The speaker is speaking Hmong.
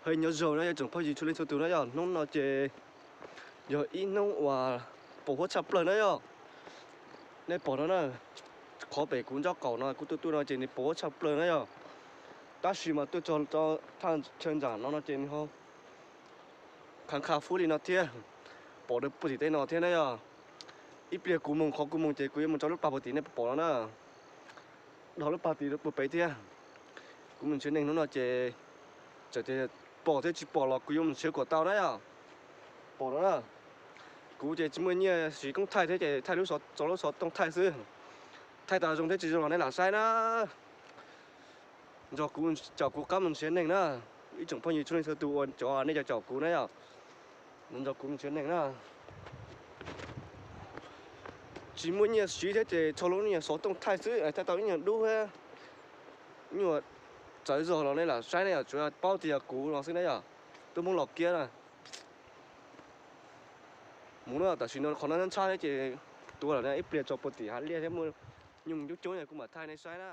Nyob zoo na ib tsoom phooj ywg txhua leej txhua tus na yog, hnub no ces yog ib hnub uas pos huab tshaj plaws na yog. Nej pom no na, qhov pem kuv ntsob qaum no kuv tuaj tuaj no ces nws pos huab tshaj plaws na yog. Tab sis mas tuaj txog thaj chaw nram no no ces nws ho khav khav fuab li no thiab, pom dua puag tim tej no thiab na yog. Ib pliag kuv mus qhov kuv mus ces kuv yuav mus tso lub pag puag tim nej pom no na, dhau lub pag tim puag pem thiab. Kuv mus nrhiav neeg hnub no ces txawm tias pom thiab tsis pom los kuv yuav mus nrhiav kom tau na yog. Pom no na, kuv ces tsis muaj nyiaj siv koob thaij thiab ces thaij lub xov, tso lub xov tooj thaij xwb. Thaij tas zoo thiab tsis zoo los nej lam saib na. Nrog kuv, caum kuv qab mus nrhiav neeg na. Ib tsoom phooj ywg txhua leej txhua tus uas cov nej cov caum kuv na yog, nrog kuv mus nrhiav neeg na. Tsis muaj nyiaj siv thiab ces tso lub nyuag xov tooj thaij xwb, thaij tau ib nyuag dub thiab nyuag txawv zog los nej lam saib na yog, tsuas paub tias yog kuv no xwb na yog. Tub Hmoob Los Kiab na. Mus na, tam sim no qhov no ntshab thiab ces tuav lawm na, ib pliag tso puag tim hav liaj thiab muaj nyuj coob coob kuv mam thaij nej saib na.